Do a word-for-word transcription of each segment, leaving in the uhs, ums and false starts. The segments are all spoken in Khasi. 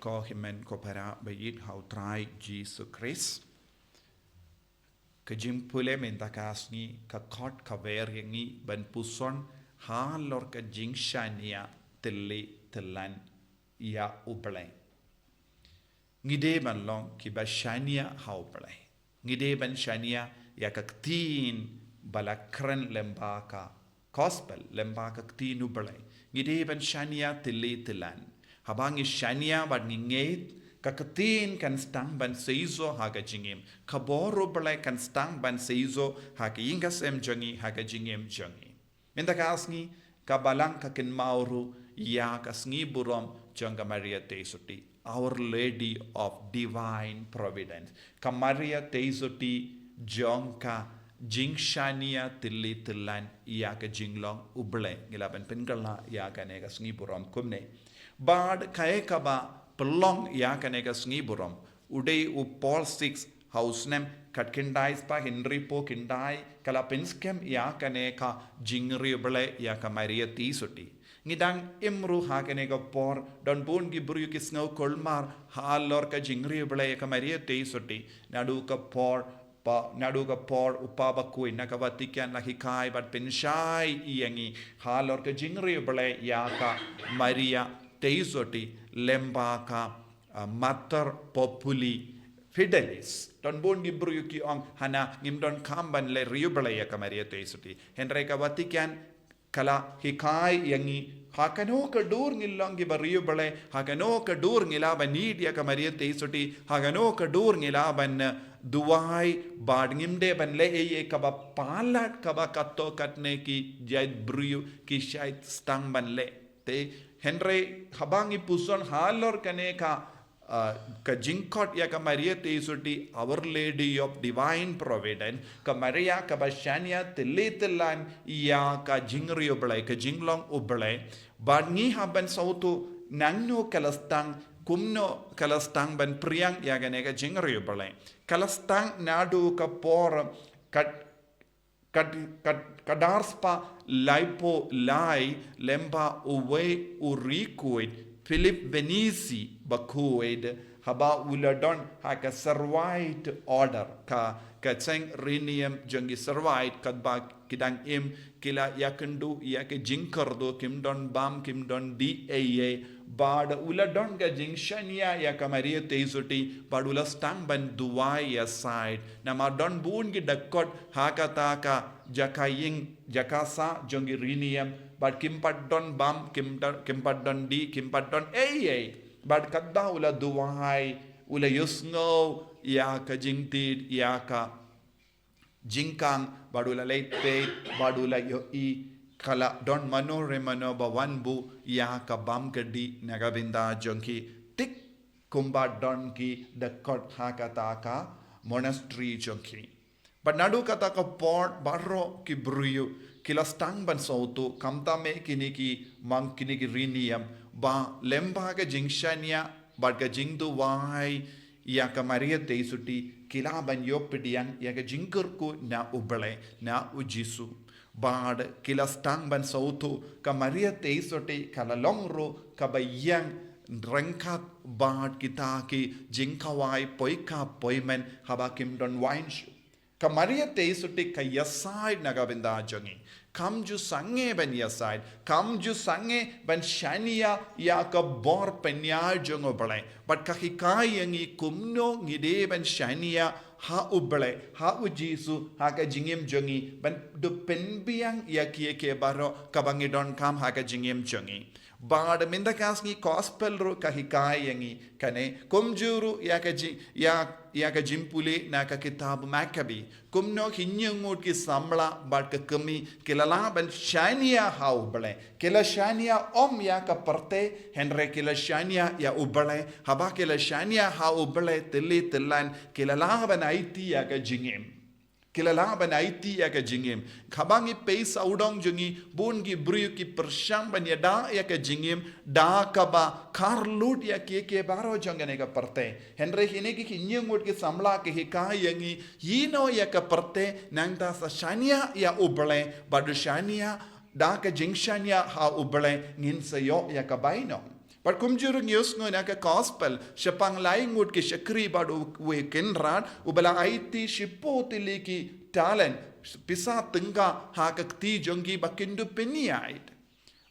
Ko hynmen ko para ba ïeit ha u Trai Jisu Khrist. Ka jingpule mynta ka sngi ka khot ka wer ïa ngi ban puson halor ka jingshaniah tylli tyllan ïa U Blei. Ngi dei ban long kiba shaniah ha U Blei. Ngi dei ban shaniah ïa ka ktien ba la kren lyngba ka gospel, lyngba ka ktien U Blei. Ngi dei ban shaniah tylli tyllan. Haba ngi shaniah bad ngi ngeit, ka ktien kan sdang ban seisoh ha ka jingim. Ka bor U Blei kan sdang ban seisoh ha ka ïing ka sem jong ngi, ha ka jingim jong ngi. Mynta ka sngi, ka balang ka kynmaw ruh ïa ka sngi burom jong ka Maria Theisotti, Our Lady of Divine Providence. Ka Maria Theisotti jong ka jingshaniah tylli tyllan ïa ka jinglong U Blei. Ngi lah ban pynkylla ïa kane ka sngi burom kumne. Bad kaei kaba pynlong ïa kane ka sngi burom, u dei u Paul six ha u snem khatkhyndai spah hynriewphew khyndai ka la pynskhem ïa kane ka jingriewblei ïa ka Maria Theisotti. Ngi dang im ruh ha kane ka por, don bun ki briew ki sngew kulmar halor ka jingriewblei ïa ka Maria Theisotti. Naduh ka por ba, naduh ka por u Papa Bakhuid na ka Vatican la hikai bad pynshai ïa ngi halor ka jingriewblei ïa ka Maria Theisotti lyngba ka, ah, Mater Populi Fidelis. Don bun ki briew ki ong hana ngim donkam ban leh riewblei ïa ka Maria Theisotti. Hynrei ka Vatican ka la hikai ïa ngi ha kano ka dur ngin long kiba riewblei, ha kano ka dur ngi lah ban ïeit ïa ka Maria Theisotti, ha kano ka dur ngi lah ban, eh, duwai bad ngim dei ban leh ei ei kaba palat kaba katto katne ki jait briew ki shait sdang ban leh. Te hynrei haba ngi puson halor kane ka, ah, ka jingkhot ïa ka Maria Theisotti, Our Lady of Divine Providence, ka Maria kaba shaniah tylli tyllan ïa ka jingriewblei, ka jinglong U Blei. Bad ngi hap ban sngewthuh nangno ka la sdang, kumno ka la sdang ban pdiang ïa kane ka jingriewblei. Ka la sdang naduh ka por ka, ka, ka, ka arspah laiphew lai lyngba uwei u riewkhuid Philip Benizi Bakhuid, haba u la don ha ka Servite Order, ka, ka seng riewniam jong ki Servite, katba ki dang im ki la ïakynduh ïa ka jingkyrduh, kim don bam, kim don dih ei ei. Bad u la don ka jingshaniah ïa ka Maria Theisotti, bad u la sdang ban duwai ïasaid. Namar don bun ki dkhot ha kata ka jaka ïing, jaka sah jong ki riewniam, bad kim pat don bam, kim da-, kim pat don dih, kim pat don ei ei. Bad katba u la duwai, u la ïohsngew ïa ka jingtied, ïa ka jingkhang, bad u la leit peit, bad u la ïohi ka la don mano re mano ba wan buh ïa ka bam ka dih na ka bynta jong ki, thik kumba don ki dkhot ha kata ka monastery jong ki. Bad naduh kata ka por baroh ki briew ki la sdang ban sngewthuh, khamtam eh kine ki mang, kine ki riewniam, ba lyngba ka jingshaniah bad ka jingduwai ïa ka Maria Theisotti, ki lah ban ïoh pdiang ïa ka jingkyrkhu na U Blei, na U Jisu. Bad ki la sdang ban sngewthuh ka Maria Theisotti ka la long ruh kaba ïeng ryngkat bad kita ki jingkhawai poikap poimen haba kim don waiñ shuh. Ka Maria Theisotti ka ïasaid na ka bynta jong ngi. Kam ju sangeh ban ïasaid, kam ju sangeh ban shaniah ïa ka bor pynïaid jong U Blei. Bad ka hikai ïa ngi kumno ngi dei ban shaniah ha U Blei, ha U Jisu, ha ka jingim jong ngi, ban dup pynbiang ïa kiei kiei baroh kaba ngi donkam ha ka jingim jong ngi. Bad mynta ka sngi gospel ruh ka hikai ïa ngi kane, kumjuh ruh ïa ka ji-, ïa, ïa ka jingpule na ka kitab Makabi. Kumno ki hynñiew ngut ki samla bad ka kmie ki la lah ban shaniah ha U Blei. Ki la shaniah ym ïa ka pyrthei, hynrei ki la shaniah ïa U Blei. Haba ki la shaniah ha U Blei tylli tyllan, ki la lah ban aiti ïa ka jingim. Ki la lah ban aiti ïa ka jingim. Haba ngi peit sawdong jong ngi, bun ki briew ki pyrshang ban ïada ïa ka jingim da kaba khar lut ïa kiei kiei baroh jong kane ka pyrthei. Hynrei kine ki hynñiew ngut ki samla ki hikai ïa ngi, ïehnoh ïa ka pyrthei, nangta sa shaniah ïa U Blei, bad u shaniah da ka jingshaniah ha U Blei, ngin sa ïoh ïa ka bainong. Bad kumjuh ruh ngi ïohsngew na ka gospel, shaphang lai ngut ki shakri bad u, uwei u kynrad, uba la aiti shiphew tylli ki talent, pisa tyngka ha ka kti jong ki ba kin dup pynïaid.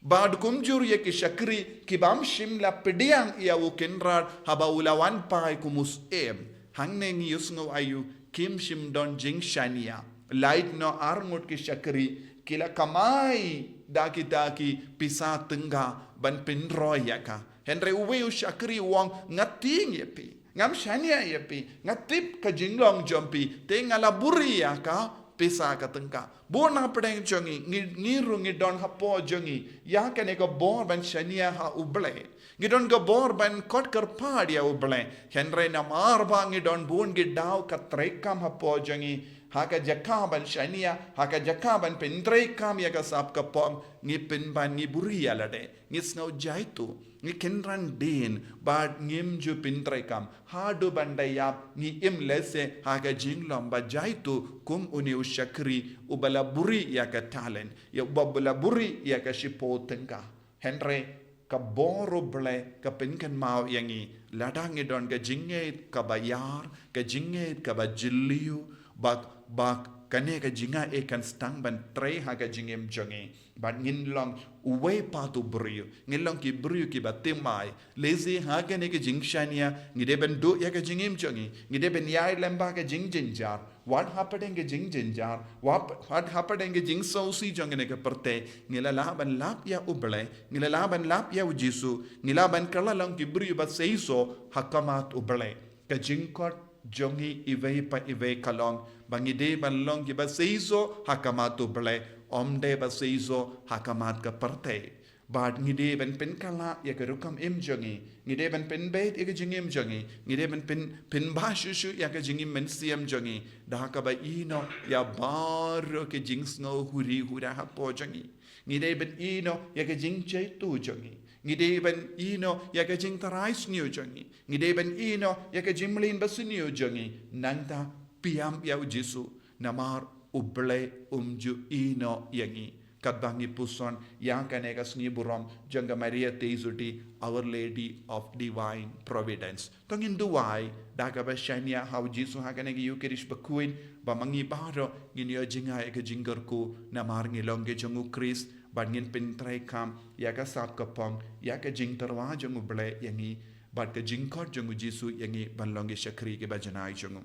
Bad kumjuh ruh ïa ki shakri, ki bym shym la pdiang ïa u kynrad, haba u la wan phai kum u syiem. Hangne ngi ïohsngew aïu, kim shym don jingshaniah. Lait noh ar ngut ki shakri, ki la kamai da kita ki pisa tyngka ban pynroi ïa ka. Hynrei uwei u shakri u ong, nga tieng ïa phi, ngam shaniah ïa phi, nga tip ka jinglong jong phi, te nga la buhrieh ïa ka pisa ka tyngka. Bun hapdeng jong ngi, ngi, ngi ruh ngi don hapoh jong ngi ïa kane ka bor ban shaniah ha U Blei. Ngi don ka bor ban khot kyrpad ïa U Blei. Hynrei namar ba ngi don bun ki daw ka treikam hapoh jong ngi, ha ka jaka ban shaniah, ha ka jaka ban pyntreikam ïa ka sap ka pong, ngi pynban ngi buhrieh ïa lade. Ngi sngew jaituh, ngi kynran dien, bad ngim ju pyntreikam. Haduh ban da ïap, ngi im lehse ha ka jinglong ba jaituh, kum une u shakri uba la buhrieh ïa ka talent, ïa uba la buhrieh ïa ka shiphew tyngka. Hynrei ka bor U Blei ka pynkynmaw ïa ngi, lada ngi don ka jingngeit kaba ïar, ka jingngeit kaba jylliew, ba, ba kane ka jingaiei kan sdang ban trei ha ka jingim jong ngi. Bad ngin long uwei pat u briew, ngin long ki briew kiba thymmai. Lehse ha kane ka jingshaniah, ngi dei ban duh ïa ka jingim jong ngi, ngi dei ban ïaid lem bad ka jingjynjar. Wat hapdeng ka jingjynjar, wat, wat hapdeng ka jingsngewsih jong kane ka pyrthei, ngi la lah ban lap ïa U Blei, ngi la lah ban lap ïa U Jisu, ngi lah ban kylla long ki briew ba seisoh ha khmat U Blei. Ka jingkhot jong ngi iwei pa iwei ka long ba ngi dei ban long kiba seisoh ha khmat U Blei, ym dei ba seisoh ha khmat ka pyrthei. Bad ngi dei ban pynkylla ïa ka rukom im jong ngi, ngi dei ban pynbeit ïa ka jingim jong ngi, ngi dei ban pyn, pynbha shuh shuh ïa ka jingim mynsiem jong ngi, da kaba ïehnoh ïa baroh ki jingsngew huri hura hapoh jong ngi. Ngi dei ban ïehnoh ïa ka jingjaituh jong ngi. Ngi dei ban ïehnoh ïa ka jingtharai sniew jong ngi. Ngi dei ban ïehnoh ïa ka jingmlien basniew jong ngi. Nangta pdiang ïa U Jisu, namar U Blei um ju ïehnoh ïa ngi. Katba ngi puson ïa kane ka sngi burom jong ka Maria Theisotti, Our Lady of Divine Providence. To ngin duwai da kaba shaniah ha U Jisu ha kane ka Ïukharist bakhuid, ba ma ngi baroh ngin ïoh jngai ïa ka jingkyrkhu, namar ngi long ki jong U Khrist, bad ngin pyntreikam ïa ka sap ka pong, ïa ka jingtyrwa jong U Blei ïa ngi, bad ka jingkhot jong U Jisu ïa ngi ban long ki shakri kiba janai jong U.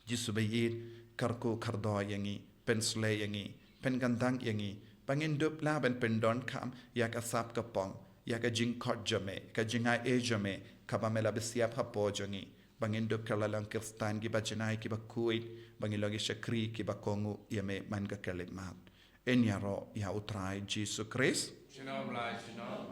Jisu baieit, kyrkhu kyrdoh ïa ngi, pynsleh ïa ngi, pynkyntang ïa ngi, ba ngin dup lah ban pyndonkam ïa ka sap ka pong, ïa ka jingkhot jong Me, ka jingaiei jong Me, kaba Me la bisiap hapoh jong ngi, ba ngin dup kylla long Khristan kiba janai kiba khuid, ba ngin long ki shakri kiba kohnguh ïa Me man ka khyllipmat. Yn ïaroh ïa U Trai Jisu Khrist. Junom la junom.